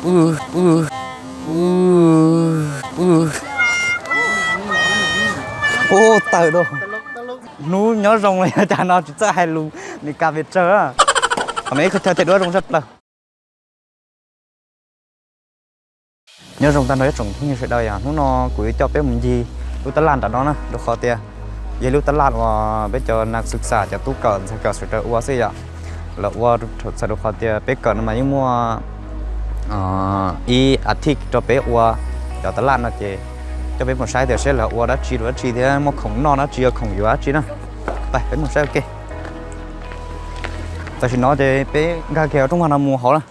Ub, tawm dua. Hnub nyob zoo los yog cas no tsis txawj hais lus, nws kas pes tsawg. Qhov no ib qho chaw them duab zoo tshaj plaws. Nyob zoo tag nrho ib tsoom phooj ywg sawv daws, yog hnub no kuv yuav coj peb mus ncig lub tab laj nram no na, rau qhov tias yog lub tab laj uas peb cov nas xwm xam cov tub kawm ntxhais kawm sawv daws ua xwb yom. Lawv ua txhawm rau qhov tias peb kawm no mas yeej muaj ib as thiv rau peb ua cov tab laj no ces coj peb mus saib tias seb lawv ua dab tsi rau dab tsi thiab muaj khoom noj dab tsi, khoom yuav dab tsi na. Peb mus saib ua ke. Tam sim no ces peb nkag kiag rooj vag no mus hauv na.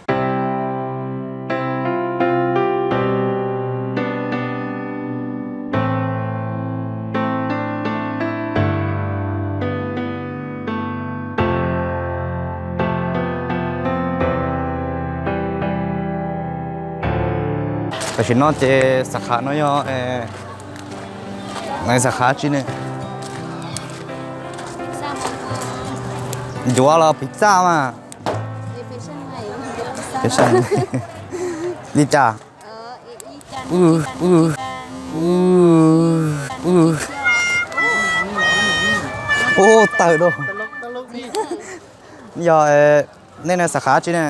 Tam sim no ces xab khav no yog, xab khav tsi ne? Ncuav los piv txaj mas. Li cas? Ub, tawm dua. Yog nej no xab khav tsi ne?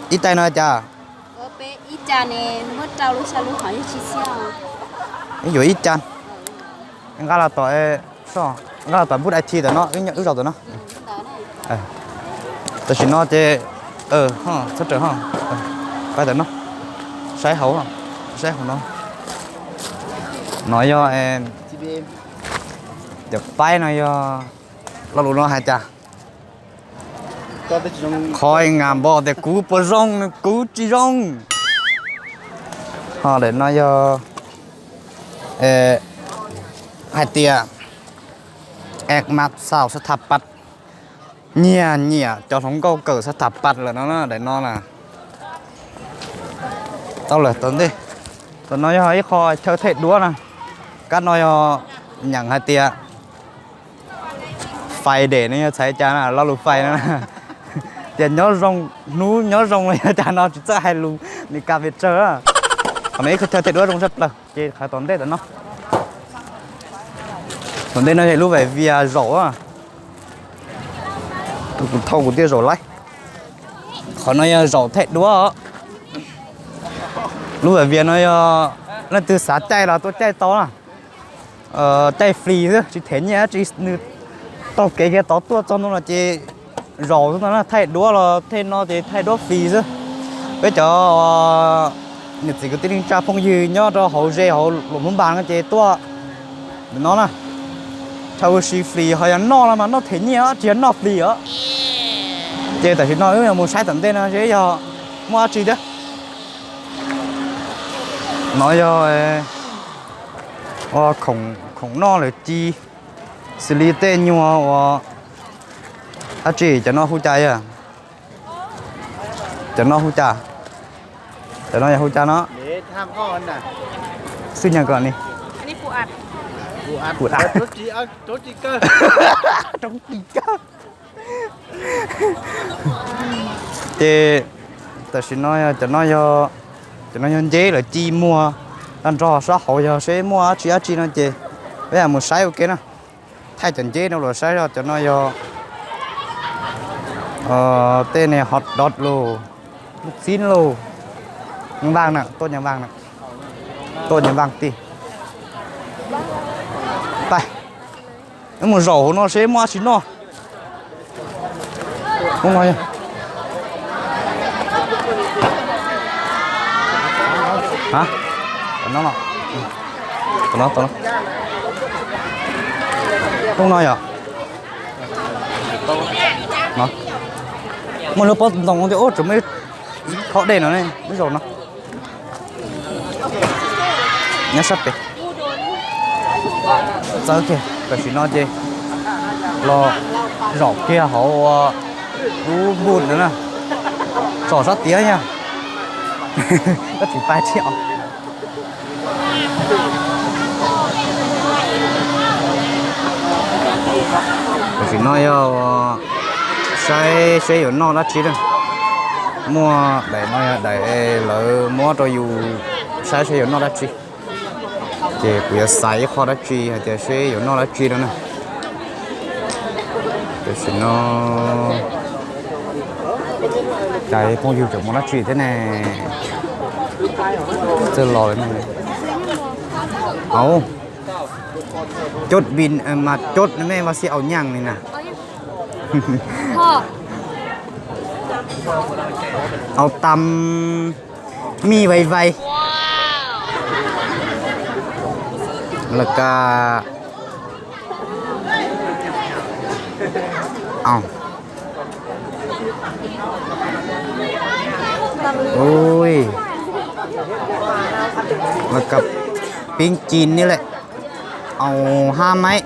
Ib tais no cas? Ib yuav ib ca. Nqa los tom, nqa los tom nput I T tam no, wb zaum tam no. Tam sim no ces, txhob raws, pab tam no, saib hauv, saib hauv no. No yog, cov paib no yog, lo lus no hais cas? Qhov nqa npog tias kuv puas zoo, kuv tsis zoo. Ho daim no yog hais tias ek mat xaus xab tha pat, nyiag nyiam cov hluas nkauj kawm xab tha pat lawm no, daim no na. Tau lawm tom ntej. Tam no yog ib qho chaw them duab na. Kab no yog nyeem hais tias Friday no yog txhais cas na, lo lus Friday no na. Tias nyob zoo, hnub nyob zoo los yog cas no tsis txawj hais lus, nws kas pes tsawg. Qhov no ib qho chaw them duab zoo tshaj plaws ces qhov tom ntej tam no. Tom ntej no yog lub vaj vias zaum. Kuv thauj kuv thiaj zaum laib. Qhov no yog zaum them duab. Lub vaj vias no yog leej twg xav caij los tuaj caij tau na. Caij free xwb, tsis them nyiaj dab tsi, nws taug kev kiag tod tuaj txog ntawm no ces zaum xwb no na, them duab los them no ces them duab free xwb. Peb cov niam txiv kwv tij neej tsa phooj ywg nyob rau hauv ze hauv Luam Phab Npas no ces tuaj ntawm no na. Thaum ua si free, ho yog noj los mas noj them nyiaj os, tsis yog noj free os. Ces tam sim no wb yuav mus saib tom ntej no seb yog muaj dab tsi thiab. No yog khoom noj lawm ci, xws li tej nyuag uas dab tsi, cov no hu cas yog? Cov no hu cas? Cov no yog hu cas no? Xwb nyeem kom ni. Pu a. Roob ris kawg. Ces tam sim no cov no yog, cov no yog nceb lawm ci muag tag nrho, sab hauv yog seb muaj dab tsi dab tsi no ces peb mus saib ua ke na. Thaij cov nceb no los saib, cov no yog tej ne, hot dog los, lub txib los, nyob vaj na, tuaj nyob vaj na, tuaj nyob vaj tij. Pais, wb mus zaum hauv no seb muaj dab tsi noj. Ub no, tom no, tom no, tom no, ub no yog, muaj lub pob ntoo tias ub tseem muaj ib khob dej no ne, ib zaum no. Nyob sab pem. Txawb kiag, tam sim no ces los zaum kiag hauv lub npus no na. Zaum sab tiag yog, koj tsis pais thiab os. Tam sim no yog Saib seb yuav noj dab tsi na. Muaj daim no yog daim lawv muab rau yus saib seb yuav noj dab tsi. Ces kuv yuav xaiv ib qho dab tsi hais tias seb yuav noj dab tsi no na. Tam sim no cas phooj ywg tseem mus dab tsi thiab ne? Txawj los lawm ne. Au, cốt pin, mà cốt mẹ vào si au nhang li na. Au tăm, mì vầy vầy. Là cà, au. Ui, là cà pin chín ni lẹ. Au ha máy.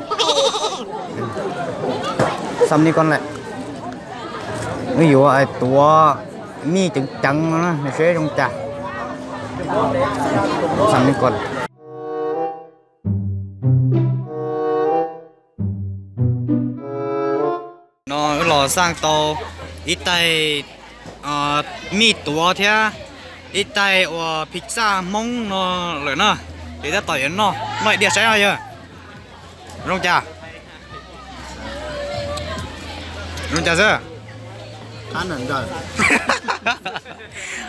Xăm ni con lẹ. Wb yuav tuav mij ceev ceev no na, seb zoo cas. Xăm ni con. No wb los xaj tau ib tais mij tuav thiab ib tais uas pizza Hmoob no lawm na. Ces tab tom yuav noj, noj ib diav saib no yog zoo cas. Zoo cas xwb?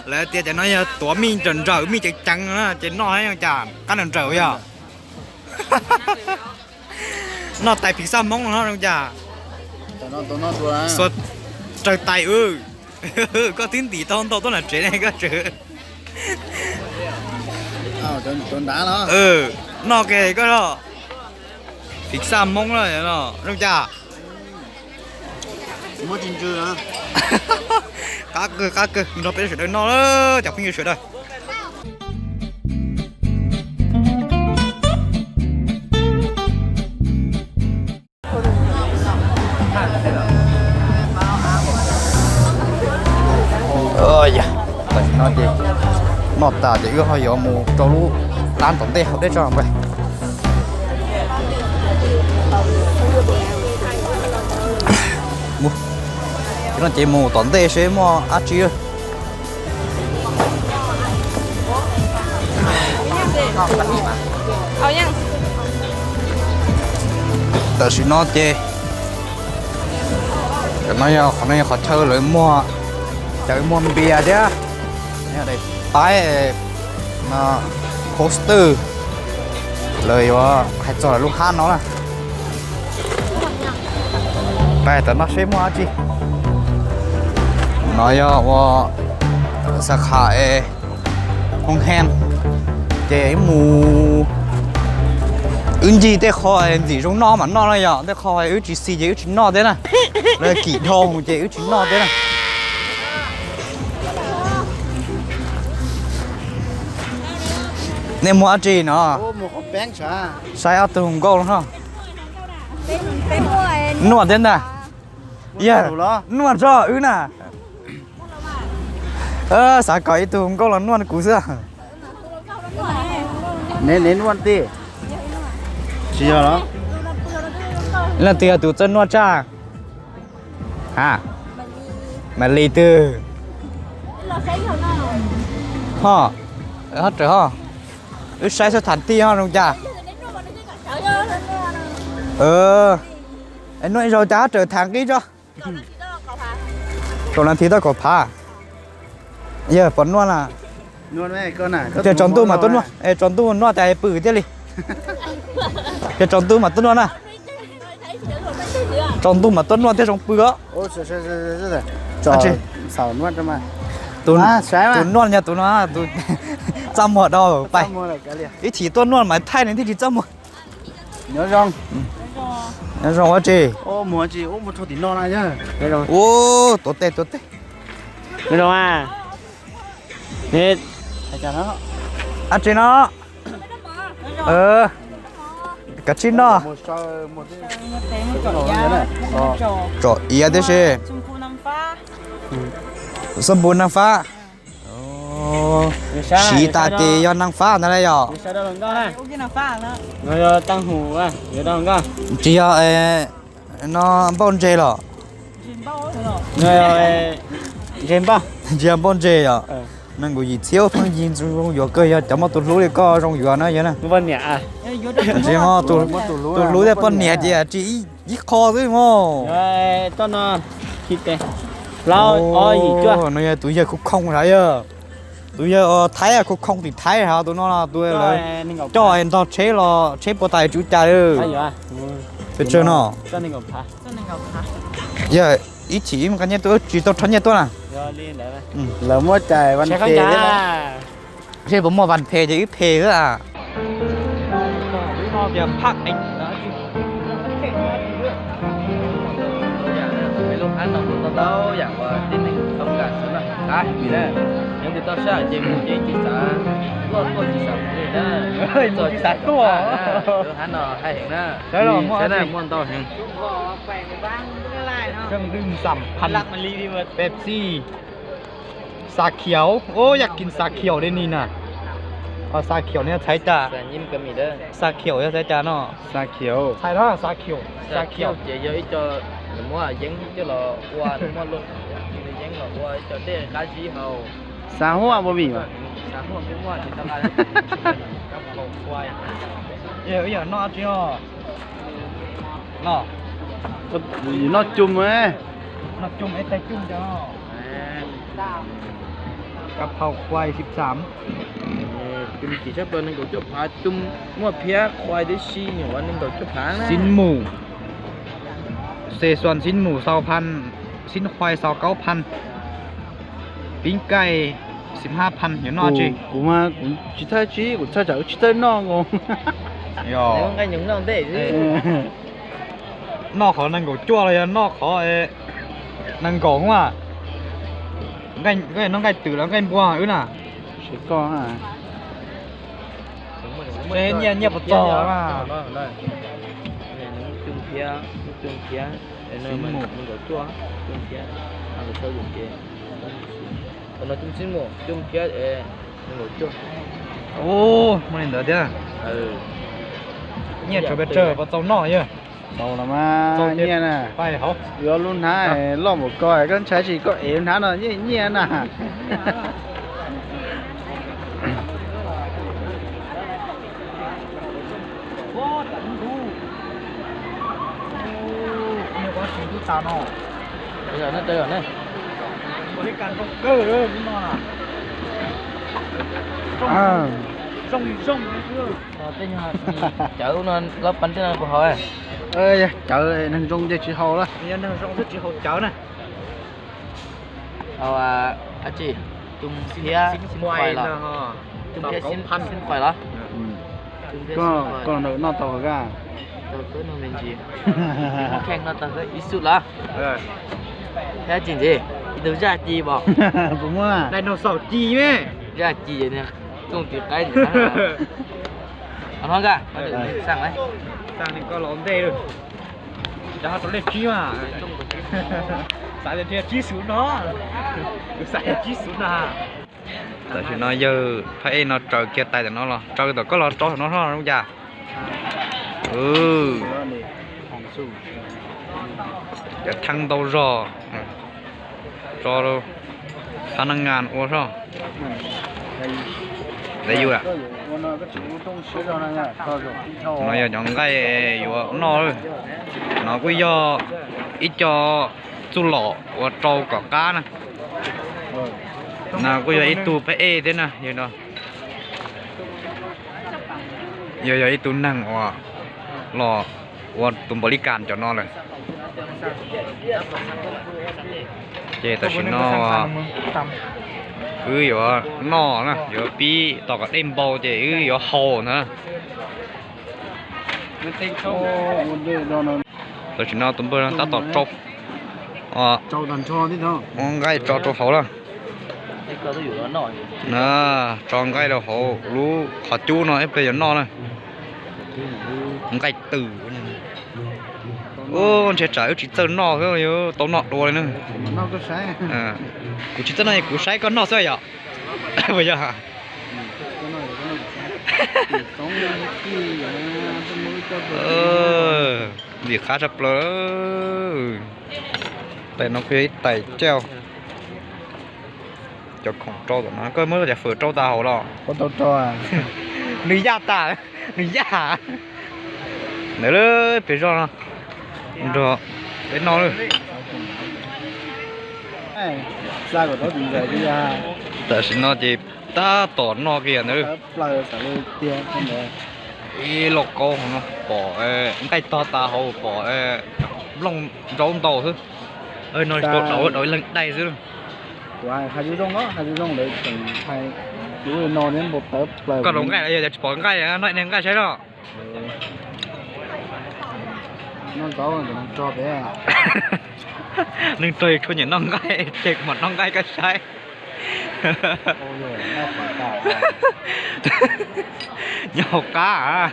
Lawv tias cov no yog tuav mij nrawm nrawm, mij ceev ceev no na, ces noj zoo cas qab nrawm nrawm yog. Noj tais pizza Hmoob no zoo cas. Xuas raws tais. Koj twb ntim tau ntau tuaj nram tsev ne koj tseem. Noj ke koj los. Pizza Hmoob no zoo cas. Qab kawg qab kawg, nrog peb sawv daws noj, cov phooj ywg sawv daws. Tam sim no ces noj tas ces wb ho yuav mus rau lub lab tom ntej hauv deb tso npawg. No ces mus tom ntej seb muaj dab tsi. Tam sim no ces no yog qhov, no yog qhov chaw lawv muag, chaw muag npias thiab daim paib, poster, lawv yuav hais txog lawv lub hab no na. Pais tom no seb muaj dab tsi. No yog ua xab kham es hoo hen, ces wb mus, wb ncig tej qho ntxim zoo noj mam noj na, yog tej qho wb tsis xis ces wb tsis noj thiab na. Lawv kim dhau ces wb tsis noj thiab na. Nej muaj dab tsi no? Saib ob tug nkauj no. Nuaj thiab ntag. Yog nuaj tso wb na. Xav kom ib tug nkauj los nuaj kuv xwb. Leej twg yog tus txawj nuaj tshaj? Ha, Mas Lis twg? Ho, ho raws ho, wb saib xub tham tij ho zoo cas. Nuaj ib zaug cas ho raws tham nqi tso. Kaum nas this tau kaum phav. Yog pom nuaj na. Tias tsaus ntuj mas tuaj nuaj, tsaus ntuj nuaj tas pw thiaj li. Tias tsaus ntuj mas tuaj nuaj na. Tsaus ntuj mas tuaj nuaj thiaj zoo pw os. Tus nuaj yog tus no, tus txaj muag dhau pais. Ib chim tuaj nuaj mas thaij nws thiaj tsis txaj muag. Nyob zoo ua tsi? Ua, tuav tej tuav tej. Dab tsi no? Kav tsij noj. Tsom iav tib si. Xab npus naj fab. Siv tas ces yog naj fab ntag lauj yog? Tsis yog no npauj ntse los? Ntses npauj, ntses npauj ntses yom. Nees nkaum yim txhiab pheej yig zoo yuav kawg, yog cov muaj tus hlub li koj zoo yuav na yog na. Ntses no, tus hlub thiab poj niam ces tsis ib qho xwb mog. No yog tus yawg khoo khoo sav yog. Tus yawg Thaib khoo khoo tim Thaib hos tus no los tus lawv coj ntog tsheb los tsheb puas tau tsw cas li. Pes tsawg no? Yog ib chim ib qho nyiaj tuaj, tsis tau rho nyiaj tuaj na. Lawv muab cais vas phem. Seb puas muaj vas phem ces wb phem xwb a. Lub hab no muaj ntau ntau yam uas tib neeg tau kam xwb na. Qab heev li na. Nyob twg toj sab ces mus ces tsis xav tuaj, tuaj tsis xav mus li na. Txog tsis xav tuaj. Lub hab no hais heev na. Saib na, muaj ntau heev. Pepsi. Xà khiav, ub, yog kis xà khiav li ni na. Xà khiav no yog txhais cas? Xà khiav yog txhais cas no? Xà khiav, xà khiav, xà khiav ces yog ib co muab yeeb coj los ua, muab yeeb los ua ib co dej qab zib haus. Xà huaj puas vim? Xà huaj kuj muaj tsis tau. Yog noj tsi os? Noj, noj cum, noj cum es tais cum cov. Kab phau khuai xib xam. Cum kim tshaj plaws nees nkaum cuaj phav, cum muaj phiab khuai tib si nyuam nees nkaum cuaj phav. Xib mus, xe xuan xib mus xau phan, xib khuai xau kaub phan, pib kaij xib hab phan, yuav noj tsi? Kuv mas kuv tsis txhawj tsi, kuv txhawj tsam kuv tsis txawj noj nkaus. Noj qhov nees nkaum cuaj los yog noj qhov nees nkaum mas? Koj noj nqaij twm los nqaij npua wb na? Seb nyiaj nyiaj puas txog na. Ub, muaj li ntawd thiab. Nyiaj tshuav pes tsawg puas txaus noj yog? Txaus los mas nyiaj na. Yuav lub hnab loj npaum ko koj ntshai tsis koj ev lub hnab no nyiaj nyiaj na. Cawv no lub pas dej no puas haus? Cawv neeg zoo ces tsis haus lawm. Haus dab tsi? Tus phiab xib khuais los? Tus phiab xib khuais los? Koj noj tau hauv kaj? Tau kawg no me ntsis. Kheej noj tau kawg ib xub los? Thiab tsis ntxiv, ib tug zaj ci pom. Kuv muaj dinosaur ci me. Zaj ci niag kooj tis qaib ntxiv. Hlob Nkaj, xaj, xaj koj los ua ntej lawm. Cov ho rau lej tsib mas. Xav tias tsib xuv no, kuv xav tias tsib xuv no. Tam sim no yawg phab ej no tsaws kiag tais tam no los tsaws tom koj los rau no hlob Nkaj. Cov theeb ntau zog, tso rau phab nab ngas ua soj. Ntev yus lawm. No yog cov nqaij yuav noj. No kuj yog ib co txuj lom uas rau kom qab na. No kuj yog ib tug phab ej thiab na, yog no. Yog, yog ib tug neeg uas los ua tus npaum li kas cov no lawm. Ces tam sim no wb yuav noj na, yuav pib tos kom dej npau ces wb yuav haus ntag. Tam sim no tus npawg no tab tom rau nqaij tso rau hauv lawm. Tso nqaij rau hauv lub qhov cub no ib pliag yuav noj na. Nqaij twm. Ub, ntshe tsam wb tsis txawj noj xwb, tau noj dua li na. Kuv tsis txawj noj, kuv saib koj noj xwb yom. Puas yog? Lim qab tshaj plaws. Tais no kuj yog ib tais cauj. Cov khoom rau tom no, koj muab cov fawm rau tas hauv los? Nws yaj tas, nws yaj. Ntawd lawm pem zos no, nrog peb noj lawm. Tam sim no ces tab tom noj kiag ntawd. Ib lauj kaub no pom nqaij tog tas hauv, pom nplooj nraub ntau xwb. No tau dau ib leeg dai xwb. Koj rau nqaij los yog tsis pom nqaij, no nqaij saib no. Neeg rog tshuav nyiam noj nqaij, ces kuv mam noj nqaij koj saib. Nyob hauv qab.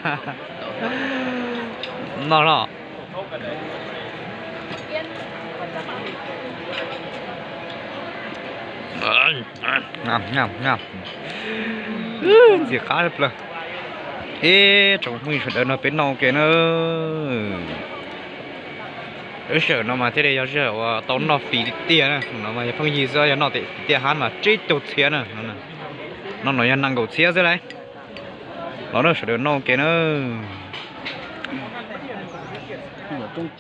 Noj los. Ntxim qab plaws. Ib tsoom phooj ywg sawv daws no peb noj ua ke na. Lub sij hawm no mas thiaj li yog sij hawm uas tau noj fis tiag tiag na. No mas yog phooj ywg xwb, yog noj tiag tiag hab mas tsib caug txhiab na. No no yog nees nkaum txhiab xwb lauj. Los na sawv daws noj ua ke na.